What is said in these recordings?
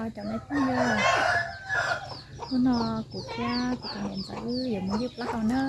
Cov me phooj ywg, hnub no kuv thiab kuv tus niam ntxawm wb yuav mus ywj plaub hau na.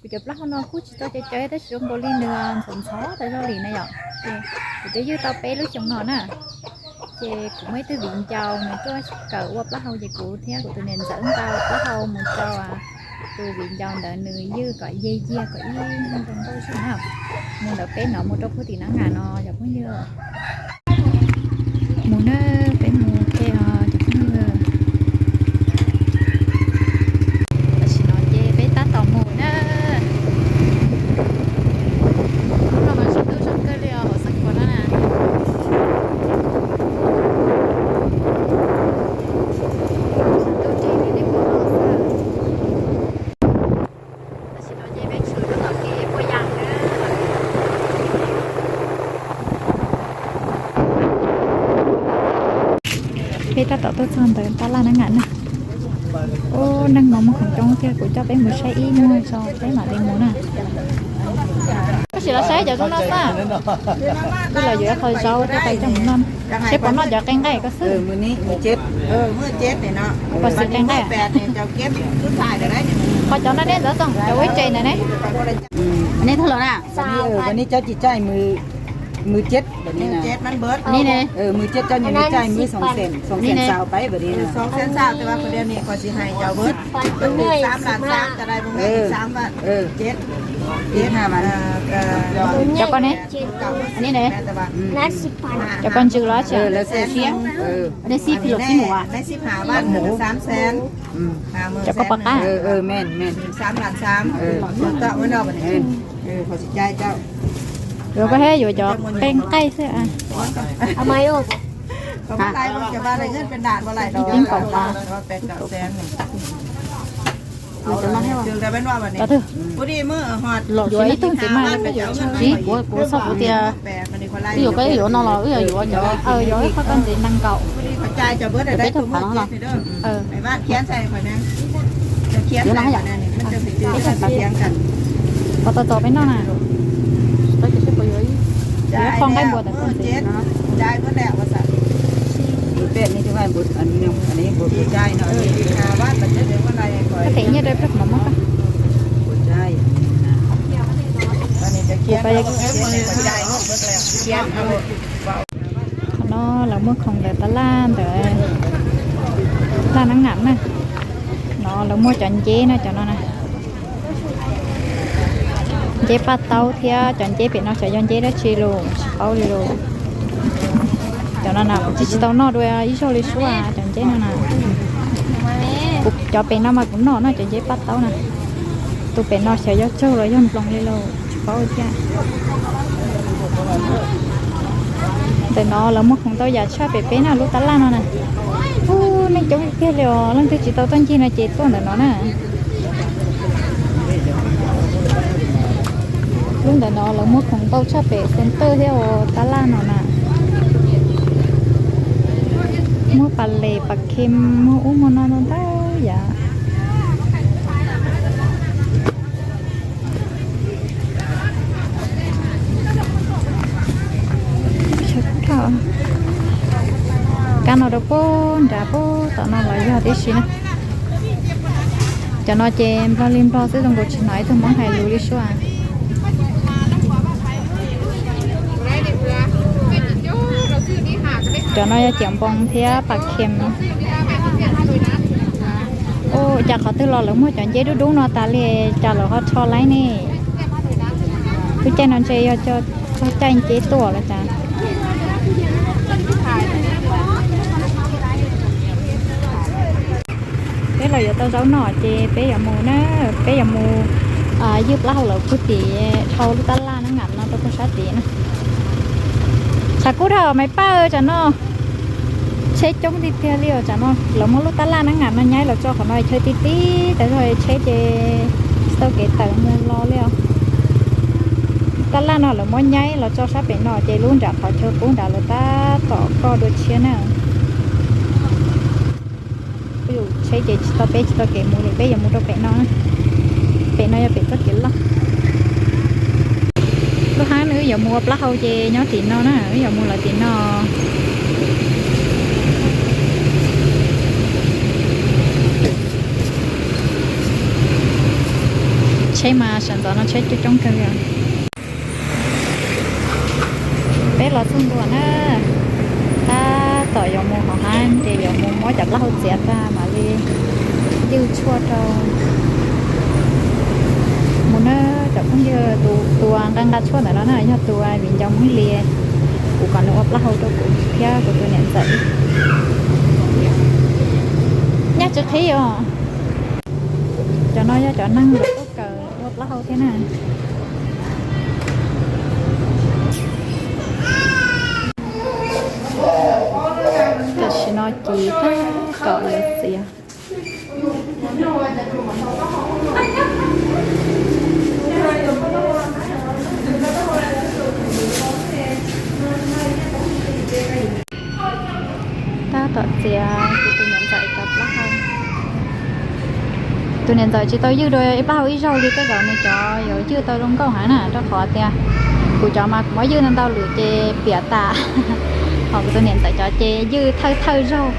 Kuv cov plaub hau no kuj tsis tau cov cawv tab sis zoo nkaus li nws ntxhov ntxhov tas zog li na yom. Ces kuv twb ywj tau peb lub xyoo no na. Ces kuv muaj ib tug viv ncaus nws tuaj kawm ua plaub hau ces kuv thiab kuv tus niam ntxawm nqa plaub hau mus rau tus viv ncaus ntawd nws ywj kom ye yiag kom ib zoo nkauj xwb na. Mus ntawm peb no mus rau puag tim Nab Ngas no cov phooj ywg. Mus na, peb mus ke os cov phooj ywg. Tam sim no ces peb tab tom mus na. Hnub no mas tsaus ntuj zoo kawg li os hauv Xeev Khuam no na. Tsaus ntuj ris li nej pom no xwb. Tam sim no ces peb tshwm rau tom kev puag yas na. Peb tab tom tuaj txog ntawm tab laj Nab Ngas na. Ub, neeg mas muaj khoom coob tiag, kuv coj peb mus saib ib muag tso peb mam li mus na. Koj sim los saib cov zoo no xwb. Wb los yuav ib qho zaub thiab tais coj mus noj, seb puas noj cov qe nqaij ko xwb. Puas xwm qe nqaij? Qhov cov no neb ntawd txog cov ua ib tsev ntawd ne. Neb thag los na. Ni cov ci caij mws, mws ciaj ni ne. Mws ciaj coj nyias mws caij mws xoom xees, xoom xees xaus pab pab ni. Cov ko ne, cov ko ntsws los tsis? Cov ko pom qab. Yuav koj thiab yuav cov qe nqaij xwb. Ib kaum pab. Yuav ib tug ntxiv mas, tsis, kuv, kuv txhob kuv tias, wb yuav koj yuav no los wb yuav yuav cov, yuav ib qho koj ntxiv nees nkaum, peb caug phav no los. Yuav no, peb caug phav, pos tau txog peb noj na. Yuav qho nqaij npua tawm koj ntxiv. Koj them nyiaj rau peb qhov mov koj. Qhov no lawv muag khoom ntawm tab laj ntawd, laj Nab Ngas na. No lawv muag cov nceb na, cov no na. Nceb paj taub thiab cov nceb pem no xyov yog nceb dab tsi los tsis paub li los. Cov no na kuv tsis, tsis tau noj dua ib zaug li sub, cov nceb no na. Kuv cov pem no mas kuv noj no, cov nceb paj taub na. Tus pem no xyov yog tsaug los yog nploos li los tsis paub thiab. Ntawm no lawv muag khoom ntau yam tshaj pem peb na, lub tab laj no na. Ub, neeg coob tiag li os, leej twg tsis tau tuaj ncig no ces tuaj ntawm no na. Lub ntawm no lawv muag khoom ntau tshaj pem center thiab tab laj no na. Muag pas les pas khees, muag ub muag no ntau ntau yam. Kab no rau puag nrad puag tom no los yog tib si na. Cov no ces nplog li nplog xwb, zoo nkaus tsis hnov ib tug Hmoob hais lus li sub. Cov no yog ciam npoo thiab pas khees. Ua cas qhov twg los lawv muag cov nceb dub dub no tas li, cas lawv ho rho laib ne? Lub caij no ntshe yog txog caij nceb tuaj los cas. Peb los yuav tau zaub noj ces peb yuav mus na, peb yuav mus ywg plaub hau lawv puag tim dhau lub tab laj Nab Ngas no rau puag sab tid na. Tshav kub dhau Maiv Paj, tsam no tsheb coob tiag tiag li os. Tsam no lawv muab lub tab laj Nab Ngas no nyaib los tso qhov no chaw ti ti tas zog, tsheb ces tsis tau kev tawm mus los li os. Tab laj no lawv muab nyaib los tso sab pem no ces lub nram qhov chaw qub nrad lawv tab tom koj dua tshiab na. Tsheb ces tsis tau, peb tsis tau kev mus li, peb yuav mus rau pem no. Pem no yog pem txoj kev loj. Lub hab wb yuav mus ua plaub hau ces nyob tim no na, wb yuav mus lawm tim no. Tsheb mas sawv ntxov no tsheb coob coob kawg li. Peb los txog ntua na, tab tom yuav mus hauv hav ces yuav mus muab cov plaub hau txiav tag mam li ywj tshuaj rau mus na. Cov phooj ywg, tus uas nqa nqa tshuaj ntawm no na yog tus viv ncaus Hmoob Lis, kuv kom nws ua plaub hau rau kuv thiab kuv tus niam ntxawm. Nyaj tsis qhib os. Cov no yog cov neeg lawv tuaj kawm ua plaub hau thiab na. Tam sim no ces tab tom yuav txiav. Tab tom txiav kuv tus niam ntxawm cov plaub hau. Tus niam ntxawm tsis tau ywj dua ib plaub hau ib zaug li, tej zaum nws cov yuav ywj tau zoo nkauj heev na, rau qhov tias kuv cov mas kuv muab ywj ntau ntau lawm ces piam tas, ho kuv tus niam ntxawm cov ces ywj thawj thawj zaug.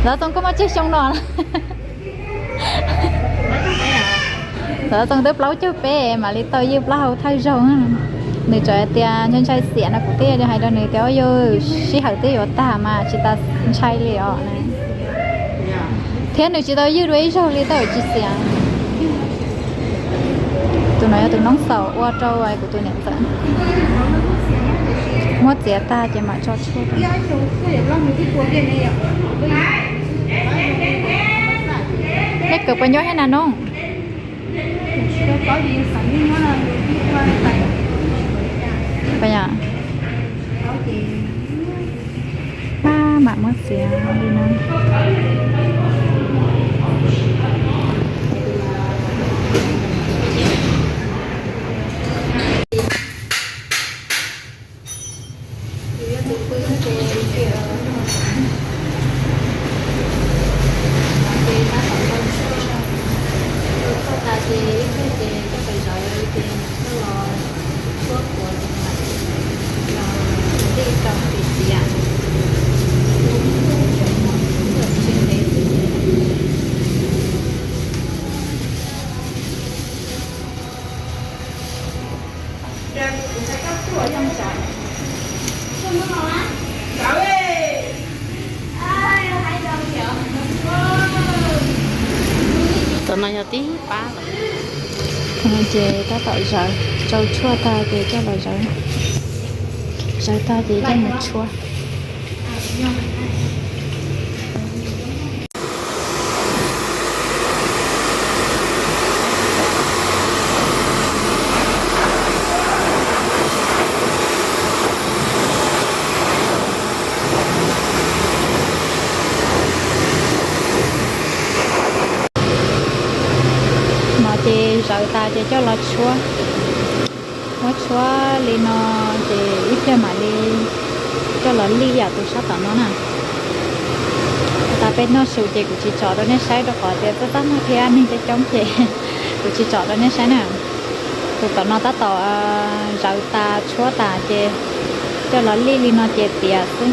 Xov Txoo koj muaj tsawg xyoo no lawm? Xov Txoo twb plaub caug peb mam li tau ywj plaub hau thawj zaug. Nws tseem hais tias ntshai ntshai xiam no, kuv thiaj hais rau nws tias, Ua yog sij hawm twb yuav tag mas tsis tas ntshai li os. Thiab nws tsis tau ywj dua ib zaug li tab sis tsis xiam. Tus no yog tus noob xaum ua rau kuv tus niam ntxawm. Muab txiav tag ces mam tso tshuaj rau. Nej kawm puas nyuaj thiab na noob? Maj mam muab txiav li no. Tam no yog tib pab lawm. Ces tab tom zawv, rau tshuaj tag ces coj los zawv. Zawv tag ces coj mus tshuab. No ces zawv tas ces coj los tshuab. Muab tshuab li no ces ib pliag mam li coj los lij yam tus sab tom no na. Tas peb noj su ces kuv tsis tsom rau nej saib rau qhov tias txaj txaj muag thiab neeg coob coob ces kuv tsis tsom rau nej saib na. Tus tom no tab tom zawv tas tshuab tas ces coj los lij li no ces tiav xwb.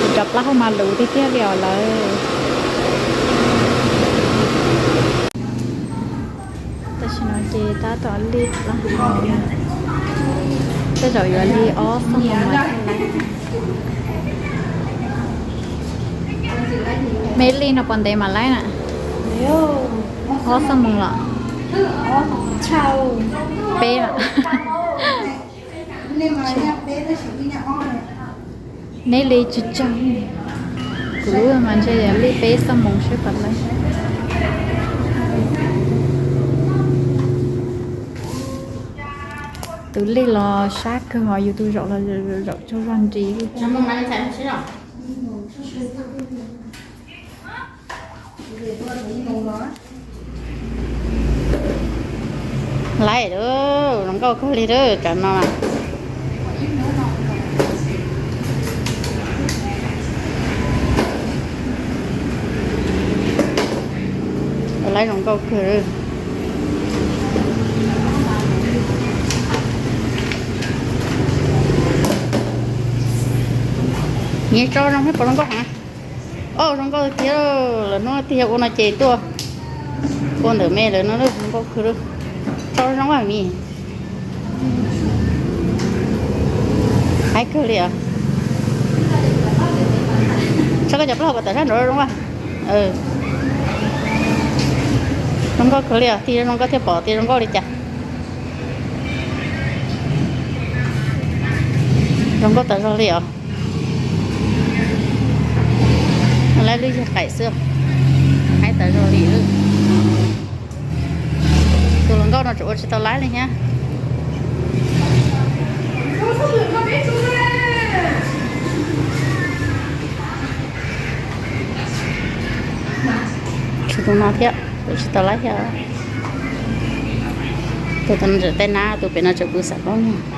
Kuv cov plaub hau mas luv tiag tiag li os lawv. Tam sim no ces tab tom lij plaub hau, tej zaum yuav li ob xuab moos mas thiaj lawv. Mej lij no puas ntev mam lawv na? Ob xuab moos los? Peb los? Neb li tsis tsawg, kuv mas ntshe yuav li peb xuab moos seb puas lawv. Tus lij los sab kawg os, yus tus zaum los zaum tsaug zog nti. Laiv lawm, zoo nkauj kawg li lawm cov no. Laiv zoo nkauj kawg. Nyias tso zoo thiab pom zoo nkauj heev. Au, zoo nkauj tiag, lawv hnub twg yog ua no ces tuaj ua ntawm me lawv no, zoo nkauj kawg li. Tso zoo a mis. Haib kawg li os. Tso koj cov plaub hau kom tawm sab nraud zoo a. Zoo nkauj kawg li os, tig zoo nkauj thiaj pom tias zoo nkauj li cas. Zoo nkauj tas zog li os. Lawv lub yog qaim xwb, haib tas zog li. Tus hluas nkauj no tseem ua tsis tau laib li thiab. Tsis tus no thiab, ua tsis tau laib thiab. Tus no tseem tej nab, tus pem no tseem pw xam plaub nyuag.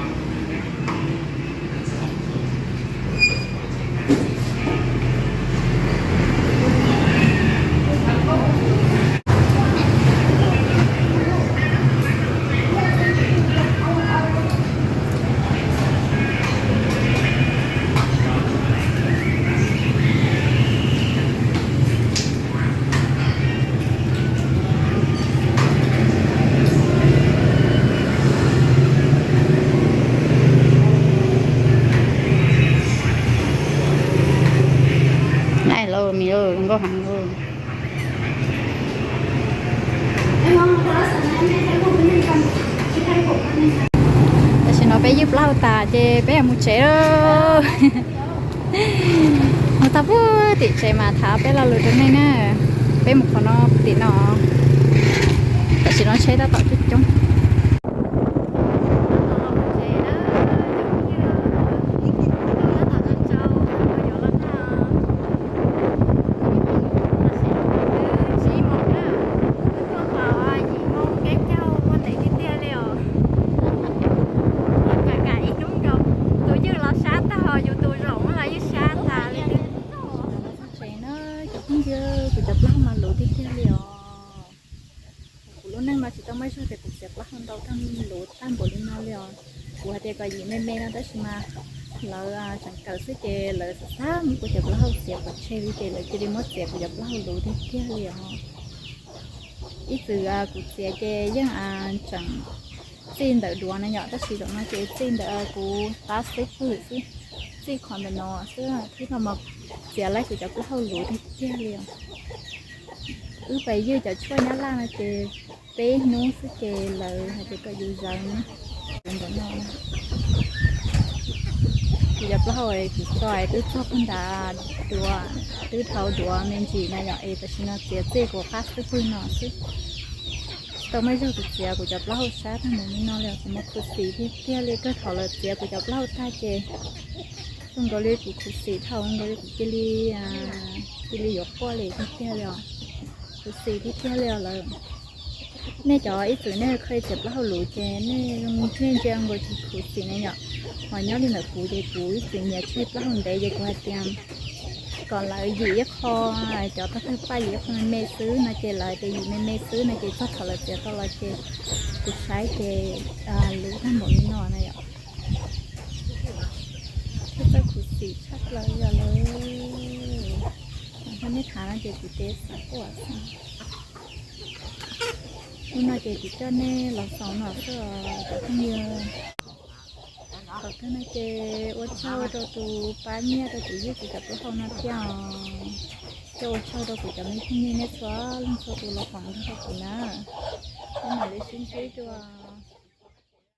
Nqaij lauj, mis lauj, zoo nkauj heev lauj. Tam sim no peb ywj plaub hau tas ces peb yuav mus tsev lauj. Mus txog puag tim tsev mas tham peb lo lus rau nej na. Peb mus qhov no tim no. Tam sim no tsheb tab tom coob coob. Tus ywg los sab tag, yus tus zaum los yeej sab tas li. Tsev na, cov phooj ywg, kuv cov plaub hau mas luv tiag tiag li os. Kuv lub neej mas tsis tau muaj ib zaug tias kuv txiav plaub hau ntau tag luv tag npaum li no li os. Kuv hais tias kom yim me me no tab sis mas lawv tseem kawm xwb ces lawv xav xav muab kuv cov plaub hau txiav pov tseg li ces lawv cia li muab txiav kuv cov plaub hau luv tiag tiag li os. Ib txwm kuv txiav ces yeej tseem txij ntawm duav na yom, tab sis zaum no ces txij ntawm kuv qab xub pwg xwb, txij qhov ntawm no xwb thiab no mas txiav laib kuv cov plaub hau luv tiag tiag li os. Wb pais ywj cov tshuaj nyab laj no ces peb hnub xwb ces lawv hais tias kom yus zawv na. Ntawm no kuv cov plaub hau kuv tso twb txog puag nrad duav, twb dhau duav me ntsis na yom, es tam sim no txiav txij kuv qab xub pwg no xwb. Tsis tau muaj ib zaug kuv txiav kuv cov plaub hau sab tag npaum li no li os, kuv mas khuv xim tiag tiag li. Kawg thaum lawv txiav kuv cov plaub hau tag ces zoo nkaus li kuv khuv xim dhau, zoo nkaus li kuv cia li, cia li yuav quaj li tiag tiag li os. Khuv xim tiag tiag li os lawv. Nej cov ib txwm nej kheev txiav plaub hau luv ces nej, nej ntsia nkaus tsis khuv xim ne yom. Ho nyob li ntawm kuv ces kuv ib txwm nyiam tseg plaub hau ntev ces kuv hais tias kom lawv yim ib qho, cov tag tag paj yim ib qho me me xwb no ces lawv tias yim me me xwb no ces txog thaum lawv txiav tau los ces kuv saib ces luv tag npaum li no na yom. Thiab txawj khuv xim tshaj plaws li os lawv. Thaum nej tham no ces kuv ces xav quaj xwb. Hnub no ces kuv coj nej los xaus no xwb os cov phooj ywg. Thaum kawg no ces ua tsaug rau tus pab nyiaj rau kuv ywj kuv cov plaub hau no thiab os. Thiab ua tsaug rau kuv cov me phooj ywg nej txhua leej txhua tus los koom nrog rau kuv na. Peb mam li sib ntsib dua.